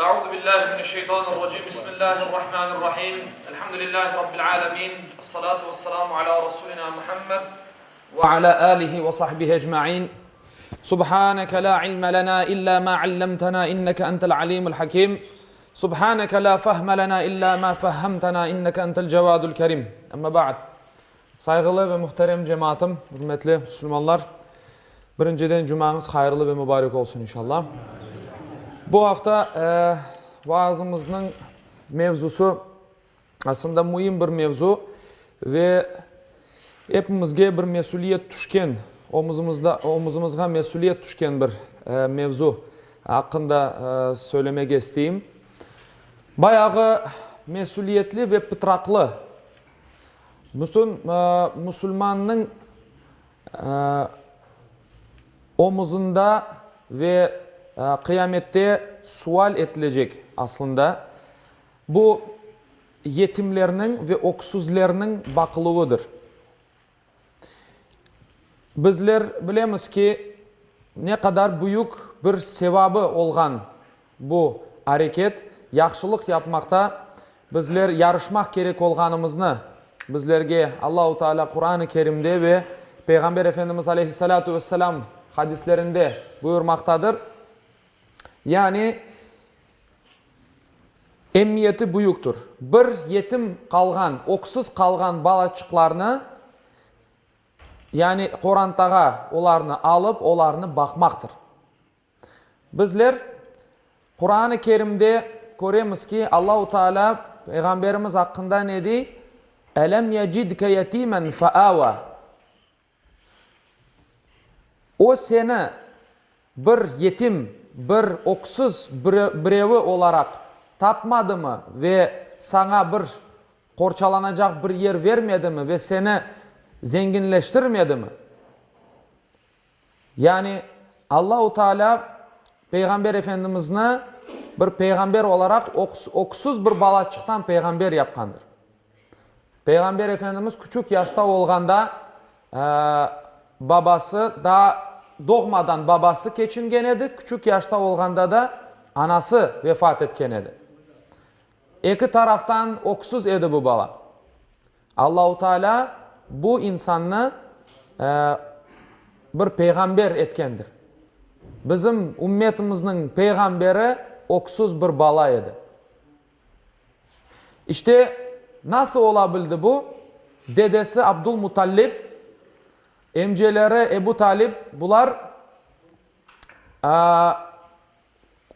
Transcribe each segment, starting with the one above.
Euzu billahi mineşşeytanirracim. Bismillahirrahmanirrahim. Elhamdülillahi rabbil alemin. Essalatu vesselamu ala rasulina Muhammed ve ala alihi ve sahbihi ecmaîn. Subhaneke la ilme lena illa ma allamtena inneke entel alimul hakim. Subhaneke la fehme lena illa ma fehhemtena inneke entel cevadul kerim. Amma ba'd. Sayğılı ve muhterem cemaatım, ürmetli müslümanlar, birinciden cumañız hayırlı ve mübarek olsun inşallah. Bu afta vaazımıznıñ mevzusı aslında müim bir mevzu ve epimizge bir mesüliyet tüşken, omuzımızda, omuzımızğa mesüliyet tüşken bir mevzu aqqında söylemege isteyim. Bayağı mesüliyetli ve pıtraqlı Bütün musulmannıñ omuzında ve qıyamette sual etilecek aslında, bu yetimlerniñ ve öksüzlerniñ baqıluvıdır. Bizler bilemiz ki, ne qadar büyük bir sevabı olğan bu areket, yahşılıq yapmaqta bizler yarışmaq kerek olğanımıznı bizlerge Allahu Teala Quran-ı Kerimde ve Peyğamber Efendimiz aleyhissalâtu vesselâm hadislerinde buyurmaqtadır. Yani, Emiyeti büyüktir. Bir yetim qalğan, öksüz qalğan balaçıqlarnı, yani qorantağa olarnı alıp, olarnı baqmaqtır. Bizler Quran-ı Kerimde köremiz ki, Allahu Teala Peyğamberimiz aqqında ne dey? Elem yecidke yetimen feava. O seni bir yetim, bir öksüz birevi olaraq tapmadımı ve saña bir qorçalanacaq bir yer vermedimi ve seni zenginleştirmedimi? Yani Allahu Teala Peyğamber Efendimizni bir peyğamber olaraq öksüz bir balaçıqtan peyğamber yapqandır. Peyğamber Efendimiz küçük yaşta olğanda babası, daa doğmadan babası keçingen edi, küçük yaşta olğanda da anası vefat etken edi. Eki taraftan öksüz edi bu bala. Allahu Teala bu insannı bir peyğamber etkendir. Bizim ümmetimizniñ peyğamberi öksüz bir bala edi. İşte, nasıl ola bildi bu? Dedesi Abdulmutallib, emceleri Ebu Talib, bular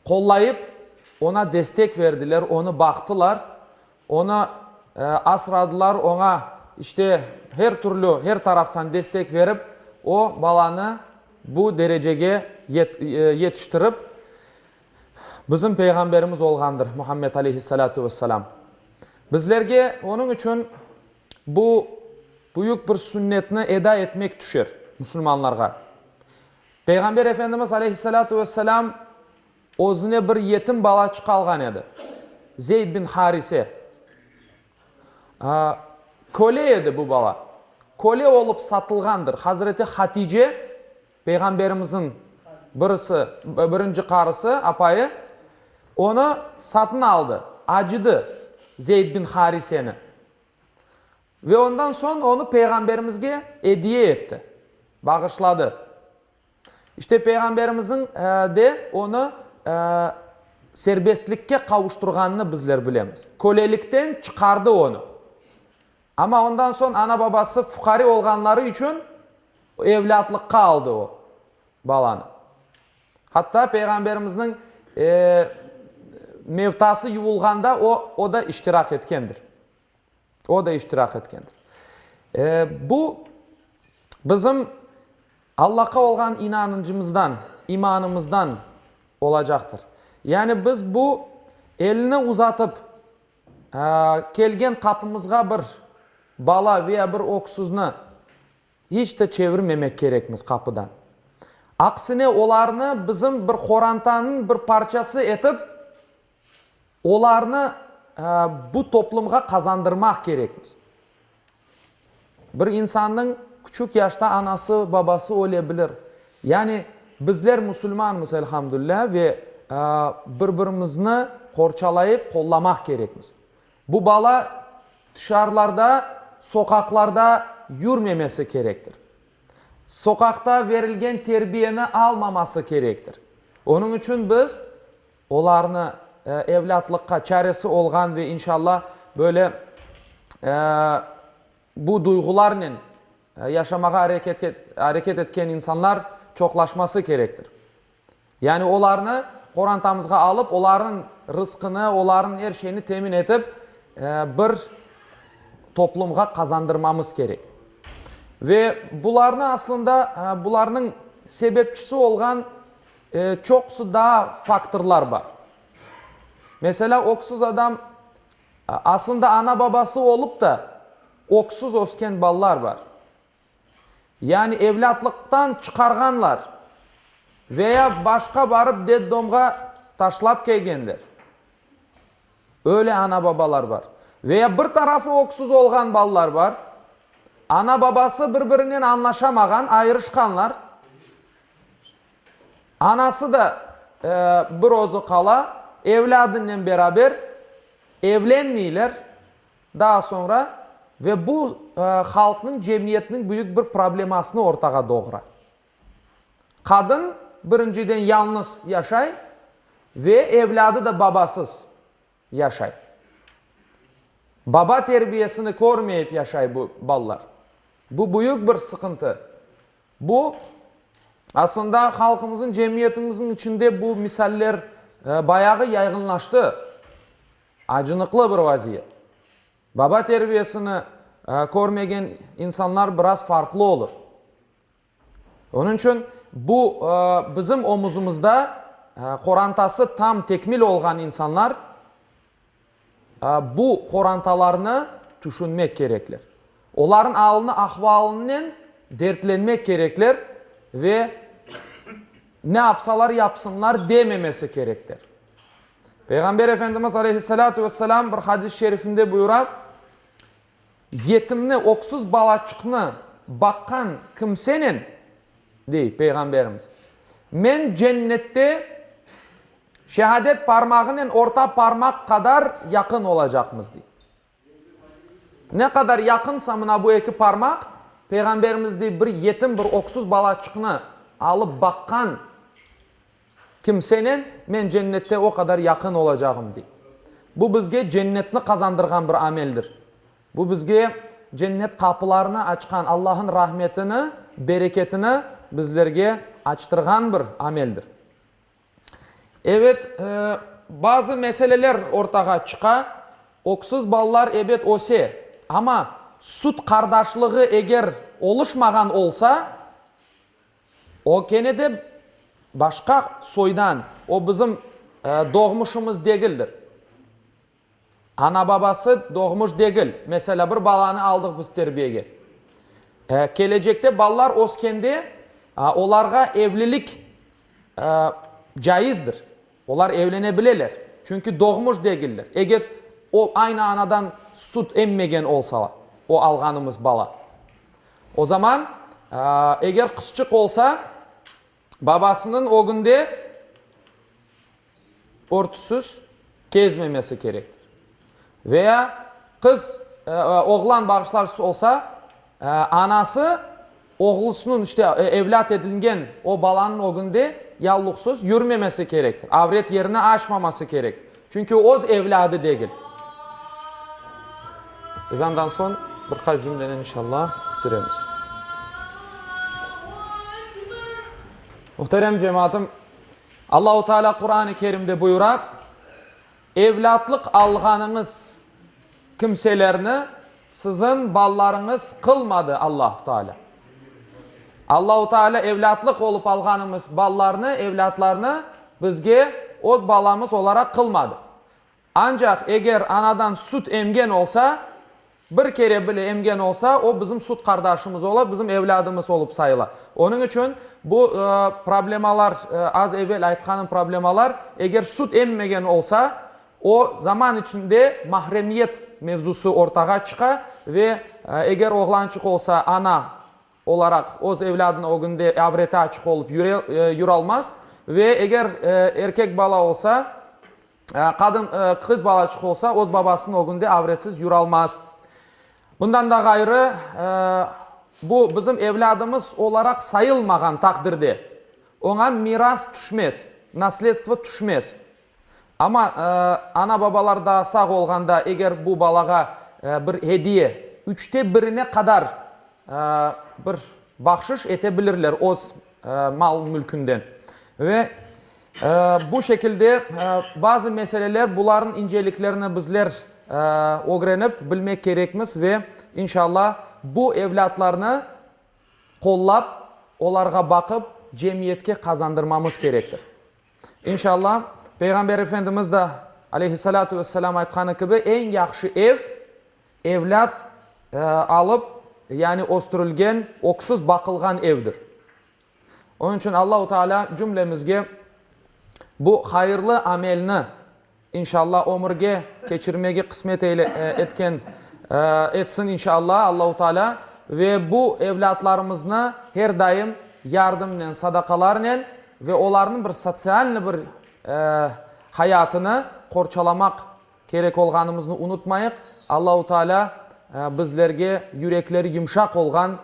qollayıp, oña destek berdiler, onı baqtılar, onı asradılar, oña, işte, her türlü, her taraftan destek berip, o balanı bu derecege yetiştirip, Bizim Peyğamberimiz olğandır, Muhammed aleyhissalâtu vesselâm. Bizlerge onıñ içün bu büyük bir sünnetni eda etmek tüşer, musulmanlarğa. Peyğamber Efendimiz aleyhissalâtu vesselâm özüne bir yetim balaçıq alğan edi, Zeyd bin Harise. Köle edi bu bala. Köle olıp satılğandır. Hazreti Hatice Peyğamberimizniñ birisi, birinci qarısı, apayı, onı satın aldı, acıdı Zeyd bin Hariseni. Ve ondan soñ onı Peyğamberimizge ediye etti, bağışladı. İşte Peyğamberimizniñ de onı serbestlikke qavuşturğanını bizler bilemiz. Kölelikten çıqardı onı. Amma ondan soñ ana-babası fuqare olğanları içün evlâtlıqqa aldı o balanı. Hatta Peyğamberimizniñ mevtası yuvulğanda o, o da iştirak etkendir. O da iştirak etkendir. Bu bizim Allahqa olğan inanıncımızdan, imanımızdan olacaqtır. Yani biz bu elini uzatıp, Kelgen qapımızğa bir bala veya bir öksüzni hiç te çevirmemek kerekmiz qapıdan. Aksine olarnı bizim bir qorantanıñ bir parçası etip, olarnı bu toplumğa qazandırmaq kerekmiz. Bir insannıñ küçük yaşta anası, babası öle bilir. Yani bizler musulmanmız, elhamdülilâ, ve. bir-birimizni qorçalayıp qollamaq kerekmiz. Bu bala tışarılarda, soqaqlarda yürmemesi kerektir. Soqaqta verilgen terbiyeni almaması kerektir. Onıñ içün biz olarnı evlâtlıqqa çaresi olğan ve inşallah böyle bu duyğularnen yaşamağa areket etken insanlar çoqlaşması kerektir. Yani olarnı qorantamızğa alıp, olarnıñ rızqını, olarnıñ er şeyini temin etip, bir toplumğa qazandırmamız kerek. Ve bularnı aslında, bularnıñ sebepçisi olğan çoqusı daa faktorlar bar. Meselâ, öksüz adam, aslında ana-babası olıp da, öksüz ösken balalar bar. Yani evlâtlıqtan çıqarğanlar veya başqa barıp detdomğa taşlap kelgenler. Öyle ana-babalar bar. Veya bir tarafı öksüz olğan balalar bar. Ana-babası bir-birinen añlaşamağan, ayırışqanlar. Anası da bir özü qala, evlâdınen beraber evlenmeyler. Daa soñra ve bu halqnıñ, cemiyetniñ büyük bir problemasını ortağa doğura. Qadın, birinciden, yalnız yaşay ve evlâdı da babasız yaşay. Baba terbiyesini körmeyip yaşay bu balalar. Bu büyük bir sıqıntı. Bu, aslında, halqımızın, cemiyetimizniñ içinde bu misaller bayağı yayğınlaştı. Acınıqlı bir vaziyet. Baba terbiyesini körmegen insanlar biraz farqlı olur. Onıñ içün bu bizim omuzımızda qorantası tam tekmil olğan insanlar bu qorantalarnı tüşünmek kerekler. Olarnıñ alını, ahvalınen dertlenmek kerekler ve ne yapsalar yapsınlar dememesi kerekler. Peyğamber Efendimiz aleyhissalâtu vesselâm bir hadis-i şerifinde buyura, Yetimni, öksüz balaçıqnı baqqan kimsenen, dey Peyğamberimiz, men cennette şehadet parmağınen orta parmaq qadar yaqın olacaqmız, dey. Ne qadar yaqınsa mına bu eki parmaq, Peyğamberimiz dey, bir yetim, bir öksüz balaçıqnı alıp baqqan kimsenen men cennette o qadar yaqın olacağım, dey. Bu bizge cennetni qazandırğan bir ameldir. Bu bizge cennet qapılarını açqan, Allah'ın rahmetini, bereketini bizlerge açtırğan bir ameldir. Evet, bazı meseleler ortağa çıqa. Öksüz balalar, ebet, öse, amma süt qardaşlığı eger oluşmağan olsa, o kene de başqa soydan, o bizim doğmuşımız degildir. Ana-babası doğmuş degil. Meselâ, bir balanı aldıq biz terbiyege. Kelecekte balalar öskende, olarğa evlilik caizdir. Olar evlene bileler, çünki doğmuş degiller. Eger o aynı anadan süt emmegen olsa, o alğanımız bala. O zaman, eger qızçıq olsa, babasınıñ ögünde örtüsiz kezmemesi kerektir. Veya qız, oğlan bağışlarsız olsa, anası oğlusınıñ, işte, evlât edilgen o balanıñ ögünde yavluqsız yürmemesi kerektir, avret yerini açmaması kerek, çünki o öz evlâdı degil. Ezandan soñ bir qaç cümlenen inşallah bitiremiz. Muhterem cemaatım, Allahu Teala Quran-ı Kerimde buyura, Evlâtlıq alğanıñız kimselerni siziñ balalarıñız qılmadı Allahu Teala. Allahu Teala evlâtlıq olıp alğanımız balalarnı, evlâtlarnı bizge öz balamız olaraq qılmadı. Ancaq eger anadan süt emgen olsa, bir kere bile emgen olsa, o bizim süt qardaşımız ola, bizim evlâdımız olıp sayıla. Onıñ içün bu problemalar, az evel aytqanım problemalar, eger süt emmegen olsa, o zaman içinde mahremiyet mevzusı ortağa çıqa ve eger oğlançıq olsa, ana olaraq öz evlâdınıñ ögünde avreti açıq olıp yüralmaz. Ve eger erkek bala olsa, qadın, qız balaçıq olsa, öz babasınıñ ögünde avretsiz yüralmaz. Bundan da ğayrı, bu bizim evlâdımız olaraq sayılmağan taqdirde, oña miras tüşmez, nasledstvo tüşmez. Amma ana-babalar daa sağ olğanda, eger bu balağa bir hediye, üçte birine qadar bir bahşış ete bilirler öz mal-mülkünden. Ve bu şekilde bazı meseleler, bularnıñ inceliklerini bizler ögrenip, bilmek kerekmiz ve, inşallah, bu evlâtlarnı qollap, olarğa baqıp, cemiyetke qazandırmamız kerektir. İnşallah, Peyğamber Efendimiz de, aleyhi-salâtu ve-selâm, aytqanı kibi, eñ yahşı ev, evlât alıp, yani östürilgen, öksüz baqılğan evdir. Onıñ içün Allahu Teala cümlemizge bu hayırlı amelni, İnşallah, ömürge keçirmege qısmet eyle, etken, etsin inşallah, Allahu Teala, ve bu evlâtlarımıznı her daim yardımnen, sadaqalarnen ve olarnıñ bir sotsialnıy bir hayatını qorçalamaq kerek olğanımıznı unutmayıq. Allahu Teala bizlerge yürekleri yımşaq olğan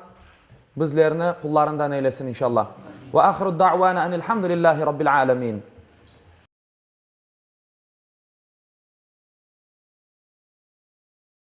bizlerni qullarından eylesin inşallah. Ve ahiru da'vana enelhamdülillahi rabbil alemin.